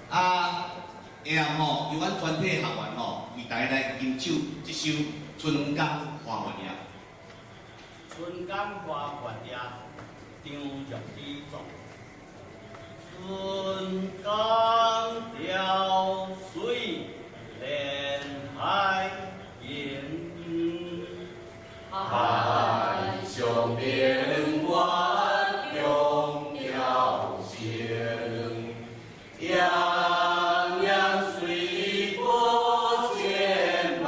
啊，下暗吼，由阮全體學員吼，為大家來吟唱這首《春江花月夜》。春江花月夜，張若虛作。春江潮水連海涌，海上明月中條線，洋洋水波千萬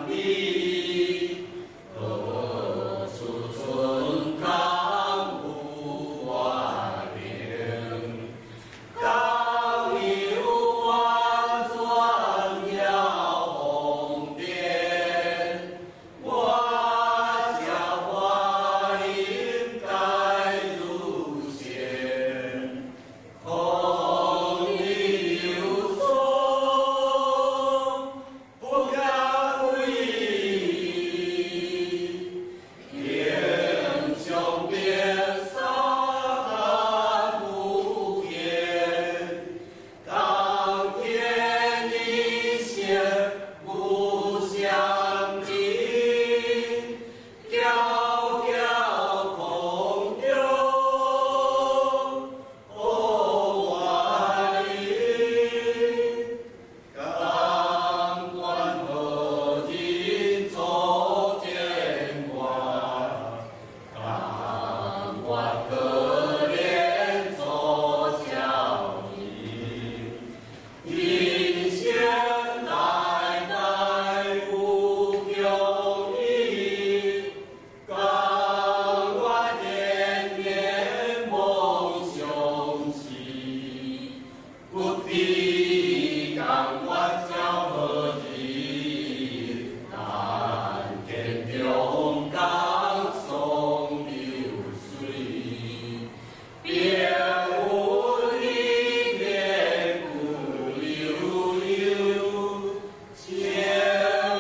里，何處春江無外名？江流宛轉了紅遍，我家花林蓋如線，空裡流松不敢歸，英雄別殺看不見，鋼鐵一線不相近，迢迢空中何萬里，甘願何人做天官？甘願可憐做梟雄，人仙代代不共依，甘願年年夢相似，不知江月照何日？難見中江雙流水，便聞一片古悠悠，千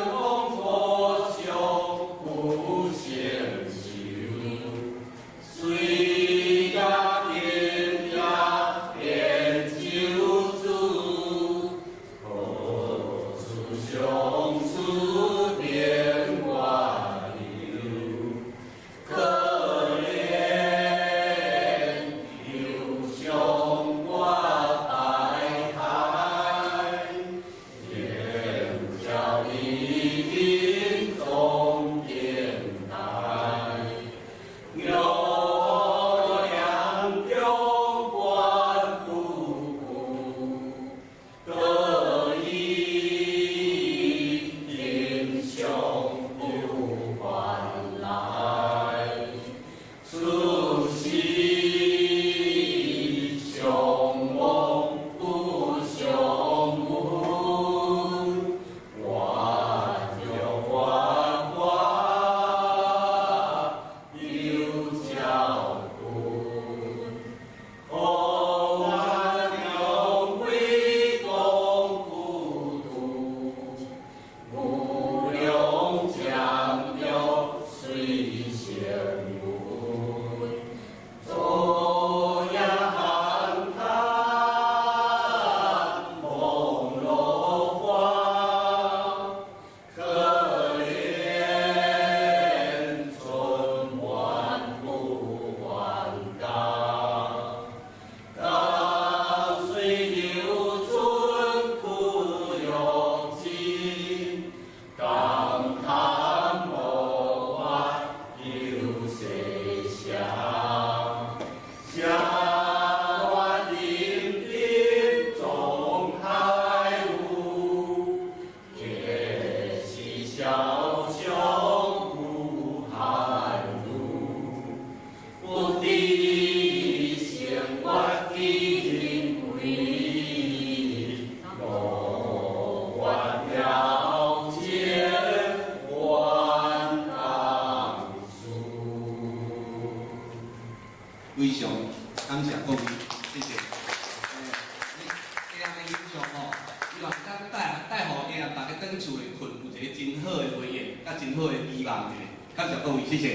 峰破曉不勝愁。水甲天涯連酒煮，何處相思連月流？可憐憂傷掛白台，連橋一定終天台。牛梁中關苦苦，得意英雄不還來。此時相望不相聞，願玉花花有交君。何願兩位共孤獨，無量江流水相聞。昨夜寒潭夢落花，可憐春還不還家。江水流春苦又盡，感嘆無法有誰想？霞月霖霖終海霧，鐵騎梟雄不堪入。不知星月幾人歸，落月了前還當初。非常感謝各位，謝謝。下暗的影像吼，希望咱帶帶予下暗大家轉厝的睏有一個真好的回憶，佮真好的希望者。感謝各位，謝謝。